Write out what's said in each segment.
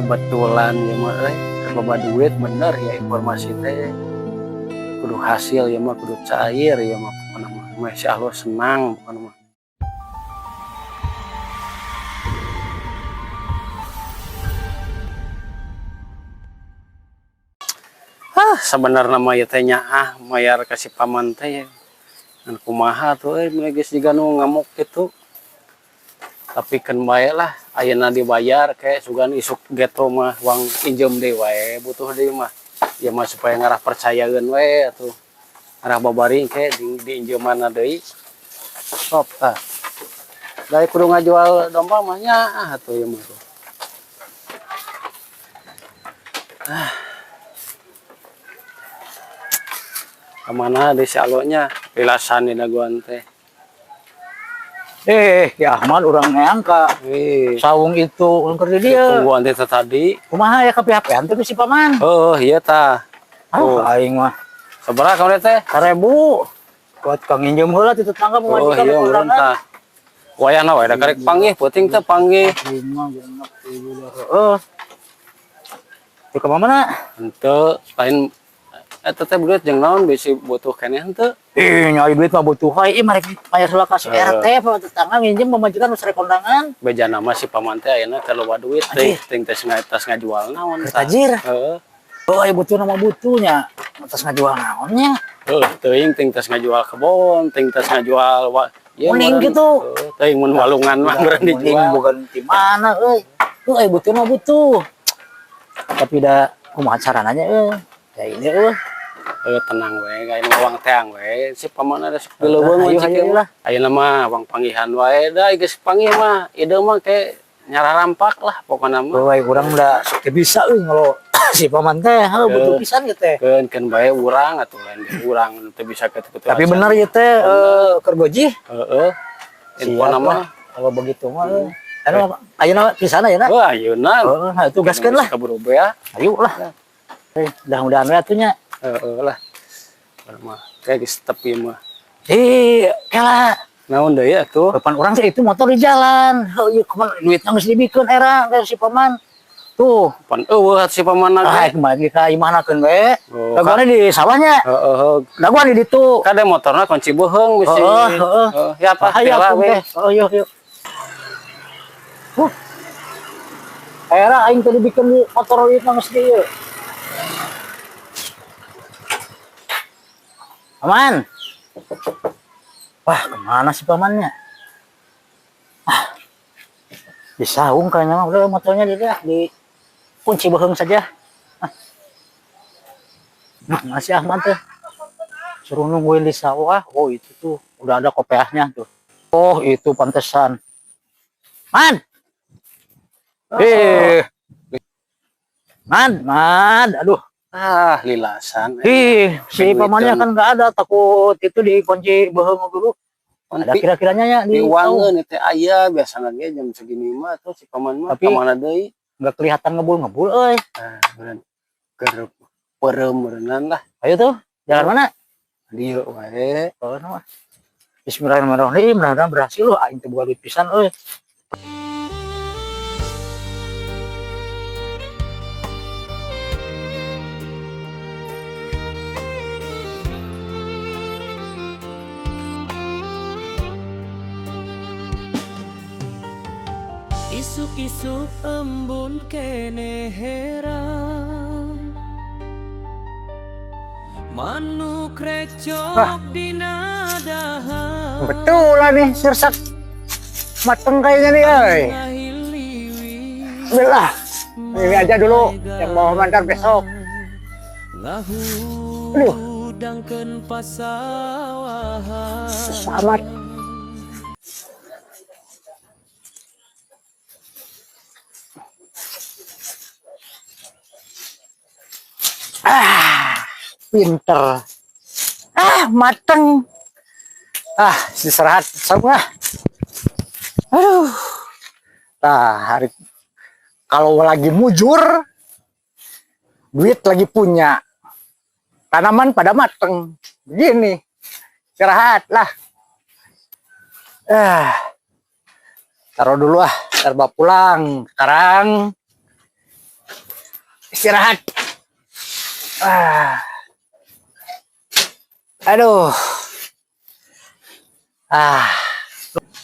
Kebetulan ya mah euy, loba duit bener ya, informasi teh kudu hasil ya mah, kudu cair ya mah, pokokna mah. Masya Allah, senang pokokna mah. Ah, sebenarnya mah ya teh nyaah mayar ka si paman teh ya. Ngan kumaha tuh euy, mun geus jiga nu ngamuk kitu. Tapi keun bae lah, ayeuna dibayar kayak sugan isuk geto mah uang injem deui wae, butuh deui mah. Ya mah supaya ngarah percayaeun we atuh. Ngarah babari ke di injeumana deui. Sok tah. Da kudu ngajual domba mah nyaah atuh ieu mah tuh. Ah. Kemana di si alonya lilasan di daguan teh. Eh, ya Ahmad, urang neang ka Wih, saung itu, urang keur di dieu. Tungguan teh tadi. Kumaha ya ka pihak teh si paman? Oh, iya tah. Oh, Oh. aing mah Sabaraha kamu teh? 1000. Buat kang nginjem heula ti tetangga Oh, pamajikan iya urang kondangan. tah. Wayahna we da karek panggih, peuting teh panggih. 5 6 7 heeh. Di ka mana? Henteu, lain eta teh duit jeung naon, bisi butuh keneh henteu? Ih, nyari duit mah butuh wae. Ih, mereka bayar heula ka si Eh. RT, apa tetangga nginjem pamajikan geus rek kondangan. Bejana mah si paman teh ayeuna teh loba duit teh, Anjir. ting teh tas ngajual naon tah. Tajir. Heeh. Oh, aya butuh nama butuhnya. Atas ngajual naonnya? Heuh, teuing ting tas ngajual kebon, ting tas ngajual wa ieu Mending meureun. gitu. Heuh, teuing mun walungan mah meureun Mending dijual. bukan di mana euy. Euy, aya butuh mah butuh. Tapi da kumaha carananya euy? Ya ini euy. Heuh, tenang we, ayeuna mah wang teang we. Si paman ada sok dileuweung Ayo, we cik ayo mah. lah. Ayeuna mah wang panggihan wae da geus panggih mah. Ide mah kayak nyararampak lah pokona mah. Euy, urang da sok teu bisa euy ngalo si paman teh, heuh butuh pisan gitu teh. Keun keun bae urang atuh, lain ge urang teu bisa kitu-kitu. Tapi bener ieu teh keur gojih. Heeh. Infona Siap mah. lah. Kalau begitu mah euy. Anu ayeuna pisan ayeuna. Wah, ayeuna. Heeh, nah, itu gaskeun lah. Kaburu beak. Ayo lah. Eh, mudah-mudahan we atuh nya. Heeh lah. Urang mah kayak geus tepi mah. Eh, kela. Naon deui atuh? Depan orang sih itu motor di jalan. Heuh, ieu kumaha duitna geus dibikeun era ka si paman. Tuh, Pan eueuh si paman ah ge. kembali ka imahna keun we. Oh, Dagoan di sawahnya. Heeh. Dagoan di ditu. Kade motorna kunci beuheung bisi. Heeh, heeh. Heeh, ya apa? Bahaya Tela atuh we. teh. Oh, yuk yuk. Huh. Era aing tadi bikin di motor ieu geus di ieu. Paman. Wah, kemana sih pamannya? Ah, di saung kayaknya mah. Udah motornya di dia di kunci beuheung saja. Ah. Nah, masih Ahmad tuh. Suruh nungguin di sawah. Oh, itu tuh udah ada kopiahnya tuh. Oh, itu pantesan. Man. Eh. Man, man, aduh. Ah, lilasan. Ih, si Duitan. pamannya kan nggak ada, takut itu dikunci beuheung dulu. Ada kira-kiranya ya Di di saung. uangeun teh aya biasana ge jam segini mah tuh si paman mah Tapi- ka mana deui? Nggak kelihatan ngebul-ngebul, euy. Ah, meureun keur peureum meureunnan lah. Ayo tuh, jalan mana? Dieu wae. Oh, no. Bismillahirrahmanirrahim, mudah-mudahan berhasil loh, aing teu boga duit pisan euy. Isuk-isuk embun kene herang. Manuk recok Wah. dina dahan. Betulan nih, sirsak mateng kayaknya nih, euy. Bismillah. Ini aja dulu, yang bawa mantar besok. Aduh. Dangkeun pasawahan. Selamat. Ah, pinter. Ah, mateng. Ah, istirahat semua. Aduh. Nah, hari kalau lagi mujur, duit lagi punya. Tanaman pada mateng. Begini. Istirahat lah. Ah. Taruh dulu ah, ntar bawa pulang. Sekarang Istirahat. Ah. Aduh. Ah.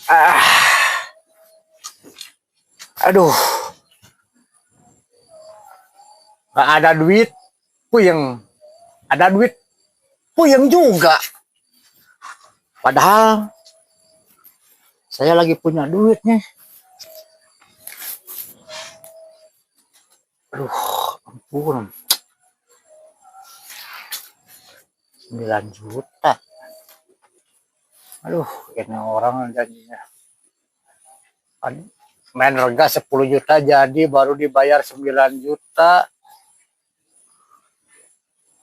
Ah. Aduh. Gak ada duit, puyeng. Ada duit, puyeng juga. Padahal saya lagi punya duit nih. Aduh, ampun. 9 juta. Aduh, ini orang janjinya. Main rega 10 juta jadi baru dibayar 9 juta.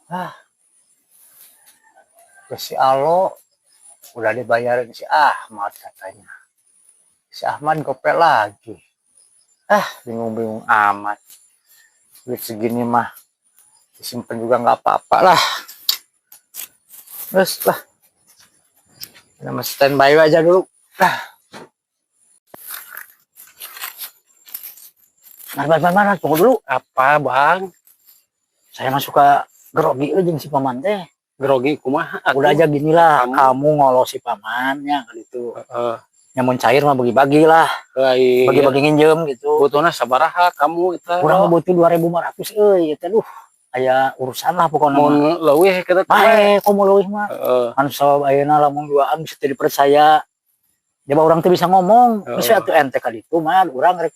Ah. Ke si Alo udah dibayarin si Ahmad katanya. Si Ahmad gope lagi. Ah, bingung-bingung amat. Duit segini mah disimpan juga nggak apa-apa lah. Terus lah. Nama standby aja dulu. Ah. Mar, mar, mar, mar, tunggu dulu. Apa, Bang? Saya mah suka grogi euy jeung si paman teh. Grogi kumaha atuh? Udah aja gini lah, Kamu. kamu ngolos si pamannya kan itu. Heeh. Nya mun cair mah bagi-bagi lah, Lain. Bagi-bagi nginjem gitu. Butuhna sabaraha kamu itu? Urang mah butuh 2.500 euy, eta duh. Aya urusan lah pokoknya Mun mah. leuwih kita teh. Bae, komo leuwih mah. Heeh. Anu sabab ayeuna lamun duaan bisa teu dipercaya. Coba urang teh bisa ngomong, Heeh. bisa atuh ente ka ditu mah urang rek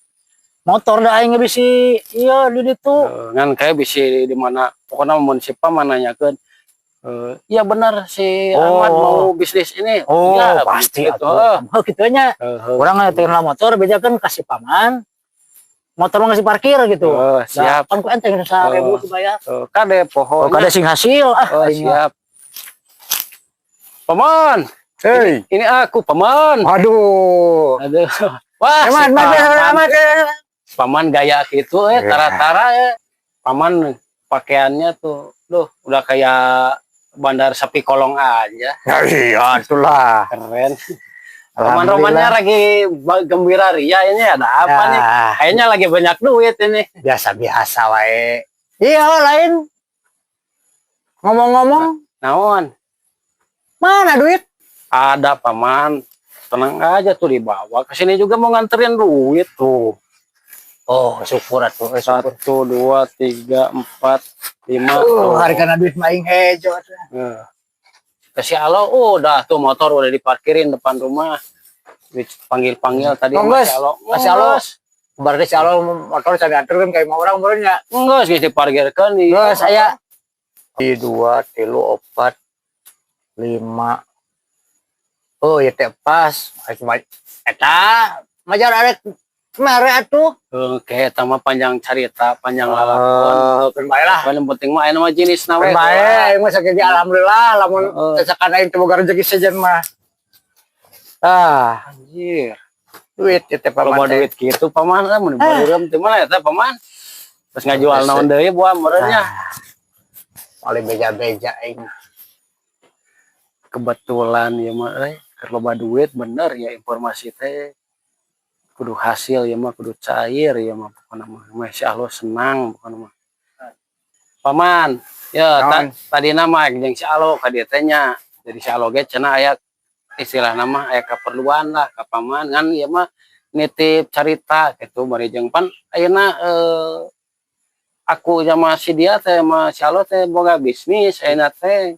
motor da aing ge bisi iya di ditu. Heeh, ngan kayak bisi di mana pokoknya mun si paman nanyakeun, iya benar si Oh. Ahmad mau bisnis ini. Oh, Ya, pasti gitu. atuh. Heuh kitu nya. Heeh. Urang ngateun motor bejakeun ka si paman. Motor mah ngasih parkir gitu. Heeh, siap. Nah, kan ku ente geus 1.000 dibayar. Heeh, kade Oh, poho. kade sing hasil ah. Oh, Aing mah. siap. Paman, Hei, ini aku, Paman. Aduh. Aduh. Wah, si Amat, amat, paman. Amat. Paman gaya gitu Ya. tara-tara ya. Paman pakaiannya tuh, duh, udah kayak bandar sapi kolong aja. Ya, iya, itulah. Keren. Paman romannya lagi gembira ria ini, ada apa nih? Ah, Kayaknya lagi banyak duit ini. Biasa-biasa wae. Iya, lain. Ngomong-ngomong, Naon? Mana duit? Ada, Paman. Tenang aja tuh dibawa. Ke sini juga mau nganterin duit tuh. Oh, syukur atuh, syukur. Satu, dua, tiga, empat, lima. Tuh. Hargana duit mah aing hejo atuh. Eh. Ke si Alo, oh, udah tuh motor udah diparkirin depan rumah. Dipanggil-panggil tadi Oh, sama geus. si Alo. Ka si Alo. Berarti si Alo motor can diatur kan kayak mau orang meureun nya. Enggak, geus diparkirkeun di. Geus aya. Di dua, tilu, opat, lima. Oh, ya teh pas. Cuma eta majar arek mere atuh. Oke, eta mah panjang cerita, panjang lalakon. Eh, keun bae lah. Paling penting mah aya mah jenis we. Keun bae, aing mah sakieu alhamdulillah lamun Heeh. sakan aing teu boga rezeki sejen mah. Ah, Anjir. Duit ieu teh Kalau paman mau teh. duit gitu paman, ah, mun barureum teh mana eta paman? Terus ngajual naon deui buah meureun nya. Ah, paling beja-beja aing. Kebetulan ya mah euy, keur loba duit bener ya informasi teh kudu hasil ya mah, kudu cair ya mah, pokona mah mah si Allah senang pokona mah. Paman, ya Naon? Tadi nama jeung si Alo ka dieu teh nya. Jadi si Alo ge cenah aya istilah nama aya keperluan lah ka paman, ngan ieu mah nitip carita gitu bari jeung pan ayeuna aku sama si dia teh sama si Alo teh boga bisnis ayeuna teh,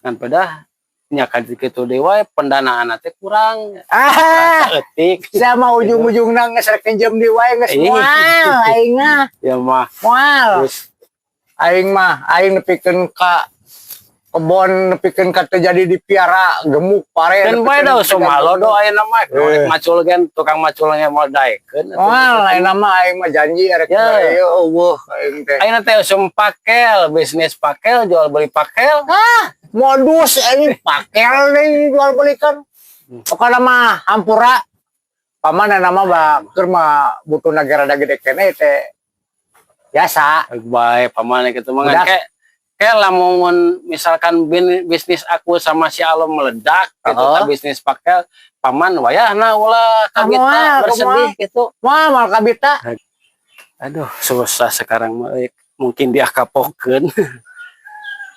ngan pedah nya ka kitu deui wae pendanaan teh kurang Ah, saeutik. Sama ujung-ujungna geus rek nginjem deui wae geus Ih. moal aing mah. Ya mah Moal. terus Aing mah aing nepikeun ka kebon, nepikeun ka teu jadi dipiara gemuk pare. Kan bae da usum halodo ayeuna mah Eh. macul gen tukang maculnya mau daekeun. Moal ayeuna mah aing mah janji rek Ya. ieu eueuh aing teh. Ayeuna teh usum pakel, bisnis pakel, jual beli pakel. Ah, modus aing pakel deui jual belikan. Pokokna mah hampura. Paman nama mah keur mah butuh rada gede keneh teh. Biasa. Bae paman gitu mah Udah. Kayak kayak lamun misalkan bisnis aku sama si Alo meledak gitu Oh. ta bisnis pakel, paman wayahna ulah kabita Moal, bersedih gitu. Moal moal kabita. Aduh, susah sekarang mah euy. Mungkin dia kapokeun.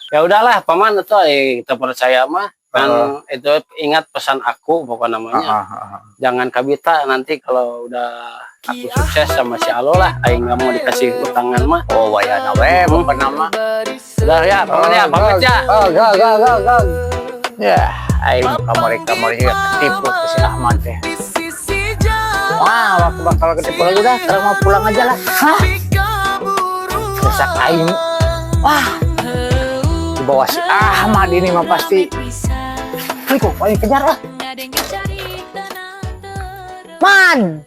Ya udahlah, Paman, itu kita percaya mah kan. Itu ingat pesan aku pokoknya namanya. Ah, ah, ah. Jangan kabita nanti kalau udah aku sukses sama si Alo lah, aing nggak mau dikasih utangan mah. Oh, wayana we pokokna mah. Udah ya, Paman, ya, pamit ya. Oh, go go go go. Ya, aing kamari-kamari juga ketipu ke si Ahmad teh. Wah, waktu bakal ketipu lagi dah. Sekarang mau pulang aja lah. Hah? Desak aing. Wah, di bawah si Ahmad ini mah pasti. Ini kok paling kejar lah. Man.